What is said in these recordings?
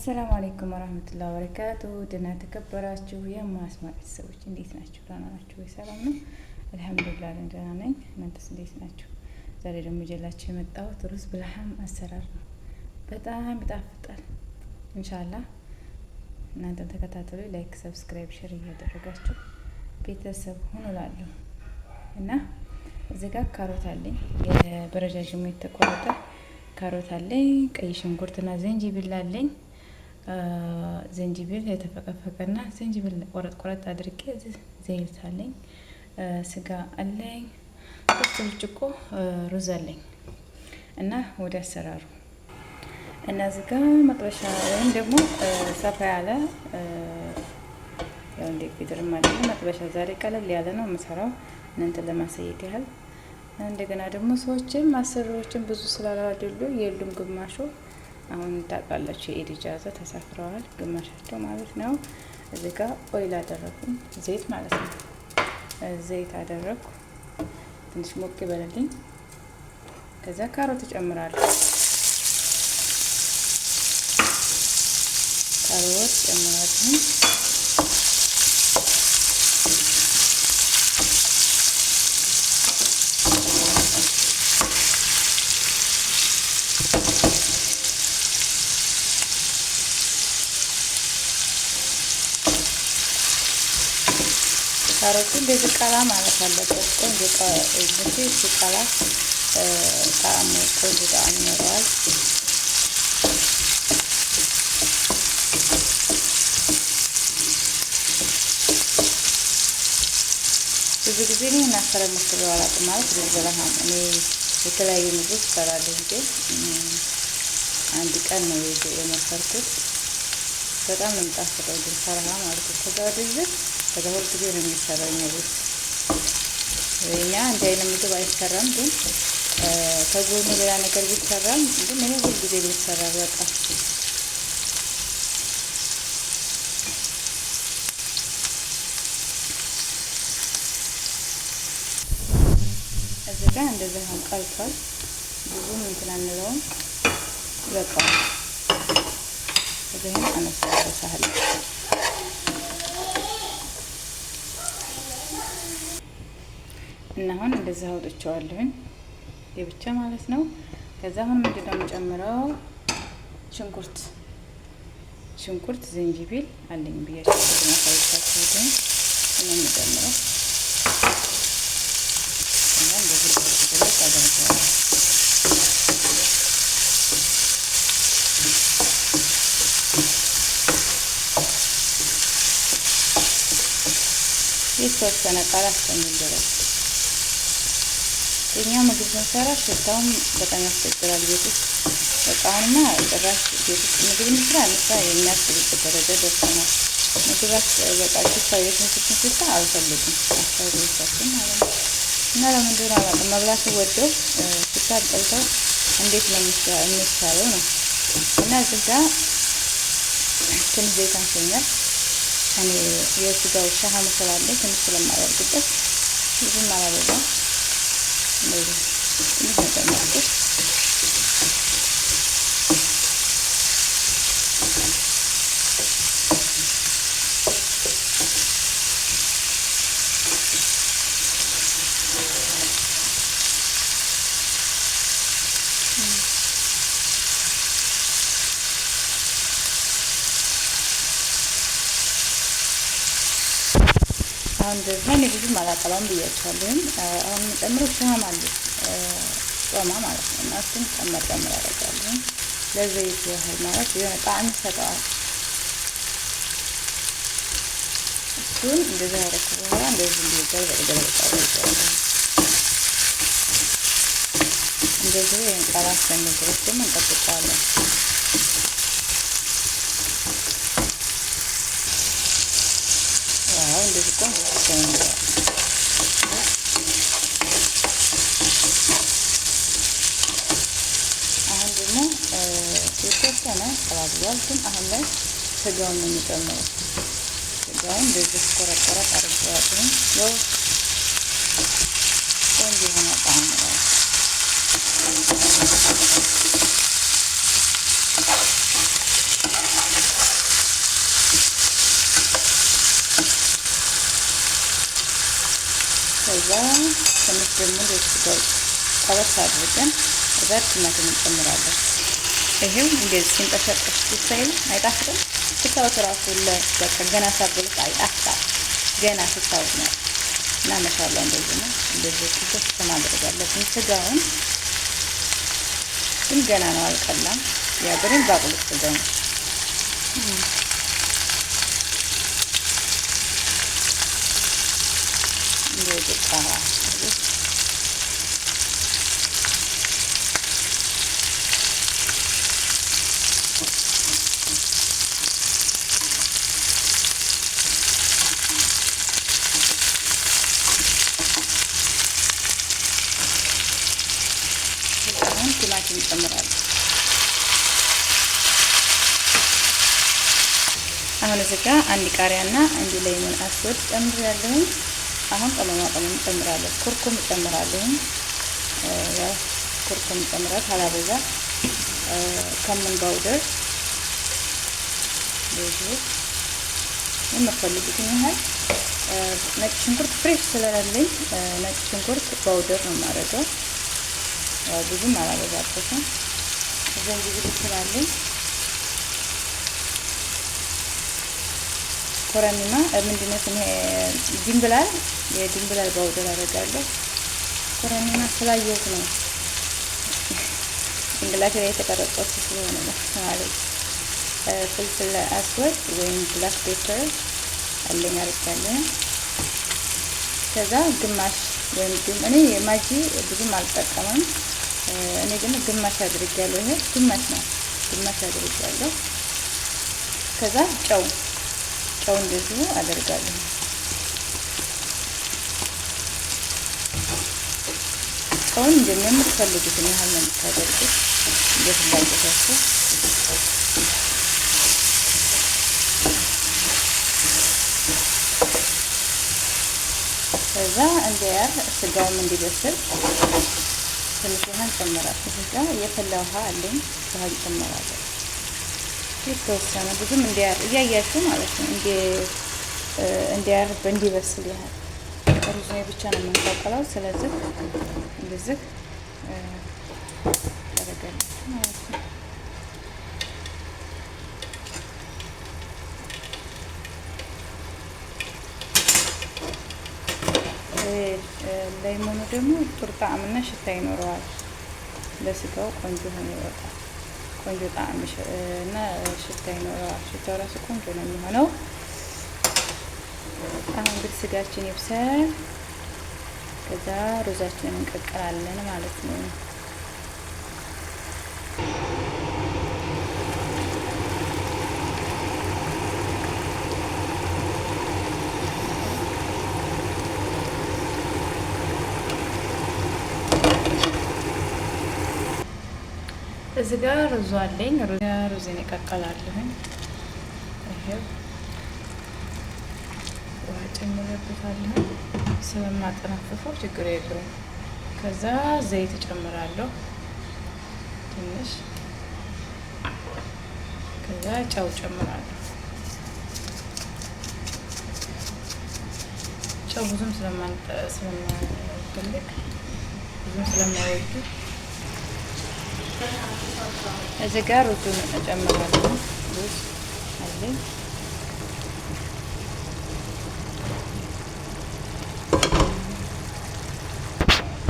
አሰላሙ አለይኩም ወራህመቱላሂ ወበረካቱ። ደህና ተከበራችሁ የማስማ ቤተሰቦች እንዴት ናችሁ? ደህና ናችሁ ወይ? ሰላም ነው? አልሐምዱሊላህ ደህና ነኝ። እናንተስ እንዴት ናችሁ? ዛሬ ደግሞ ይዤላችሁ የመጣሁት ሩዝ ብልሃም አሰራር ነው። በጣም ይጣፍጣል። ኢንሻአላህ እናንተም ተከታተሉ። Like፣ subscribe፣ share እያደረጋችሁ ቤተሰብ ሁኑ እላለሁ። እና እዚህ ጋር ካሮት አለኝ፣ በረጃጅሙ የተቆረጠ ካሮት አለኝ፣ ቀይ ሽንኩርትና ዘንጂብል አለኝ። ዘንጂብል የተፈቀፈቀና ዘንጂብል ቆረጥ ቆረጥ አድርጌ ዘይት አለኝ፣ ስጋ አለኝ፣ 3 ብርጭቆ ሩዝ አለኝ። እና ወደ አሰራሩ። እና እዚህ ጋ መጥበሻ ወይም ደግሞ ሰፋ ያለ፣ ያው እንደ ግድር ማለት ነው መጥበሻ። ዛሬ ቀለል ያለ ነው የምሰራው እናንተን ለማሳየት ያህል። እንደገና ደግሞ ሰዎችም አሰሪዎችም ብዙ ስላላደሉ የሉም ግማሹ። አሁን ታውቃላችሁ የኢድ ኢጃዛ ተሳፍረዋል ግማሻቸው ማለት ነው። እዚህ ጋር oil አደረኩ፣ ዘይት ማለት ነው። ዘይት አደረኩ። ትንሽ ሞቅ ይበልልኝ። ከዛ ካሮት እጨምራለሁ። ካሮት ጨምራለሁ። ካሮቱ እንደዚህ ቀላ ማለት አለበት። ቆንጆ ሲቀላ ጣዕሙ ቆንጆ ጣዕም ይኖረዋል። ብዙ ጊዜ እኔ አሰራር ሞክሬው አላውቅም። ማለት ሩዝ በለሃም እኔ የተለያዩ ምግቦች እሰራለሁ እንጂ አንድ ቀን ነው የሞከርኩት። በጣም ነው የሚጣፍጠው ግን ሰራሃ ማለት ነው። ከዛ ወደዚህ ከዛ ሁል ጊዜ ነው የሚሰራው እኛ ቤት። እኛ እንዲህ አይነት ምግብ አይሰራም፣ ግን ከጎኑ ሌላ ነገር ቢሰራም ግን ይሄ ሁል ጊዜ ቢሰራ በቃ። እዚህ ጋር እንደዚህ አሁን ቀልቷል። ብዙም እንትን አንለውም፣ ይበቃዋል። ከዛ ይሄን አነሳዋለሁ ሳህን። እና አሁን እንደዚህ አውጥቼዋለሁኝ የብቻ ማለት ነው። ከዛ አሁን ምንድን ነው የምጨምረው? ሽንኩርት፣ ዝንጅብል አለኝ ብያቸው ማሳየቻችሁ ነው የምጨምረው። እና እንደዚህ ገለጥ አደርገዋለሁ። የተወሰነ ቃል እስከሚል ድረስ። የኛ ምግብ ስንሰራ ሽታውም በጣም ያስቸግራል ቤት ውስጥ። በቃ አሁንማ ጭራሽ ቤት ውስጥ ምግብ እንስራ እንስራ የሚያስብበት ደረጃ ደርሰናል። ምግብ በቃ ሽታው የሽንኩርቱን ሽታ አልፈልግም፣ አሰሪዎቻችን ማለት ነው። እና ለምን እንደሆነ አላውቅም፣ መብላት ወደው ሽታ ጠልተው እንዴት ነው የሚሻለው ነው። እና እዚህ ጋር ትንሽ ዘይት አንሶኛል። እኔ የስጋው ሻሃም ስላለኝ ትንሽ ስለማደርግበት ብዙም አላበዛም። እንደዚህ ትንሽ ነው የጨመርኩት። አሁን እንደዚህ እኔ ብዙም አላቀላውም ብያቸዋለሁኝ። አሁን የምጨምረው ሻም አለ፣ ጮማ ማለት ነው። እና እሱን ጨመር ጨመር አደርጋለሁ ለዘይት ያህል፣ ማለት የሆነ ጣዕም ይሰጠዋል። እሱን እንደዚህ ያደረኩ በኋላ እንደዚህ እንዲገልበጥ ገልበጥ አደርገዋለሁ። እንደዚህ ይሄን ቃላ እስከሚል ድረስ ደግሞ እንጠብቀዋለን። Wow፣ እንደዚህ ቆንጆ ሽታ ይኖረዋል። አሁን ደግሞ የተወሰነ ቀላቅሏል፣ ግን አሁን ላይ ስጋውን ነው የሚጨምረው። ስጋውን እንደዚህ ቆረጥ ቆረጥ አድርጌዋለሁ። ያው ቆንጆ የሆነ ጣዕም ይኖረዋል። ከዛ ትንሽ ደግሞ ስጋው ጠበስ አድርገን ከዛ ቲማቲም እንጨምራለን። ይሄው እንደዚህ ሲንጠፈጠፍ ሲሳይል አይጣፍጥም? ስታዩት እራሱ በቃ ገና ሳበሉት አይጣፍጣም። ገና ስታዩት ነው። እና መሻላ እንደዚህ ነው። እንደዚህ ጥብስ ማድረግ አለብን ስጋውን። ግን ገና ነው፣ አልቀላም። ያ በደንብ አቁሉት ስጋውን። እንደዚህ አሁን ቲማቲም እጨምራለሁ። አሁን እዚህ ጋር አንድ ቃሪያና አንድ ليمون أسود ጨምሬያለሁኝ። አሁን ቅመማ ቅመም እጨምራለሁ። كركم እጨምራለሁኝ። ያው كركم እጨምራለሁ ካላበዛ። cumin powder ብዙ የምትፈልጉትን ያህል። ነጭ ሽንኩርት fresh ስለሌለኝ ነጭ ሽንኩርት powder ነው የማደርገው። ያው ብዙም አላበዛበትም። ዝንጅብል ስላለኝ ኮረሪማ ምንድነው ስም ድንብላል፣ የድንብላል powder አደርጋለሁ። ኮረሪማ ስላየሁት ነው፣ ጭንቅላቴ ላይ የተቀረጸው ስለሆነ ነው ማለት። فلفل أسود ወይም black pepper አለኝ አድርጋለሁ። ከዛ ግማሽ ወይም እኔ ማጂ ብዙም አልጠቀምም። እኔ ግን ግማሽ አድርጌያለሁ። ይሄ ግማሽ ነው፣ ግማሽ አድርጌያለሁ። ከዛ ጨው እንደዚሁ አደርጋለሁ። ጨውን እንደምትፈልጉትን ያህል ነው የምታደርጉት፣ እንደ ፍላጎታችሁ። ከዛ እንዲያር ስጋውም እንዲበስል ትንሽ ውሃ እንጨምራለን። እዚህ ጋር የፈላ ውሃ አለኝ፣ ውሃ እንጨምራለን የተወሰነ፣ ብዙም እንዲያር እያያችሁ ማለት ነው። እንዲያር እንዲበስል ያህል። ሩዝ ብቻ ነው የምንቀቅለው። ስለዚህ እንደዚህ ታደርጋላችሁ ማለት ነው። ليمون ኡ ደግሞ ጥሩ ጣዕምና ሽታ ይኖረዋል። ለስጋው ቆንጆ ሆኖ ይወጣል። ቆንጆ ጣዕም እና ሽታ ይኖረዋል። ሽታው ራሱ ቆንጆ ነው የሚሆነው። አሁን እንግዲህ ስጋችን ይብሰል፣ ከዛ ሩዛችንን እንቀቅላለን ማለት ነው። እዚህ ጋር ሩዙ አለኝ። ሩዝን እቀቅላለሁኝ። ይሄው ውሃ ጨምሬበታለሁ። ስለማጠናፍፈው ችግር የለውም። ከዛ ዘይት እጨምራለሁ ትንሽ። ከዛ ጨው ጨምራለሁ። ጨው ብዙም ስለማልፈልግ፣ ብዙም ስለማይወዱ። እዚህ ጋር ሩዙን እጨምራለሁ። ሩዝ አለኝ።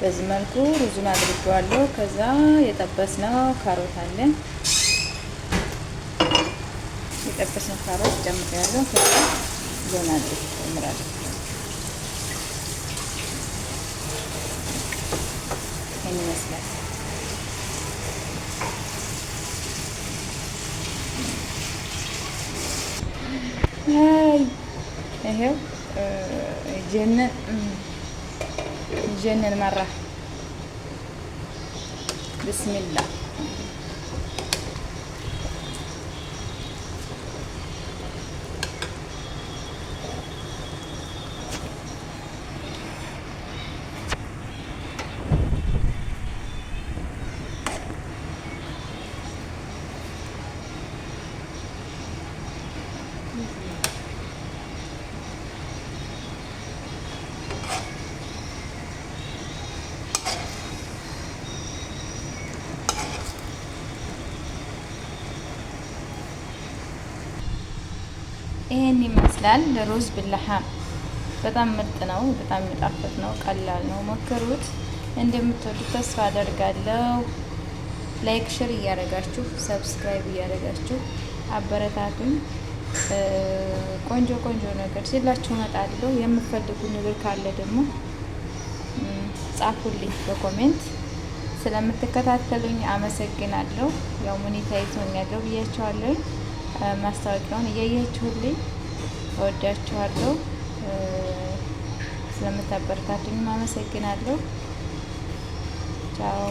በዚህ መልኩ ሩዙን አድርጌዋለሁ። ከዛ የጠበስነው ካሮት አለ። የጠበስነው ካሮት ጨምሬያለሁ። ከዛ ሎን አድርጌ ጨምራለሁ። ይሄን ይመስላል። አይ ይሄው يجنن يجنن مرة، بسم الله. ይሄን ይመስላል ሩዝ باللحم። በጣም ምርጥ ነው። በጣም የሚጣፍጥ ነው። ቀላል ነው። ሞክሩት። እንደምትወዱት ተስፋ አደርጋለሁ። Like፣ share እያደረጋችሁ፣ subscribe እያደረጋችሁ አበረታቱኝ። ቆንጆ ቆንጆ ነገር ይዤላችሁ እመጣለሁ። የምትፈልጉ ነገር ካለ ደግሞ ጻፉልኝ በ comment። ስለምትከታተሉኝ አመሰግናለሁ። ያው monetize ሆኛለሁ ብያችኋለሁ። ማስታወቂያውን እያያችሁልኝ እወዳችኋለሁ። ስለምታበረታቱኝም አመሰግናለሁ። ቻው።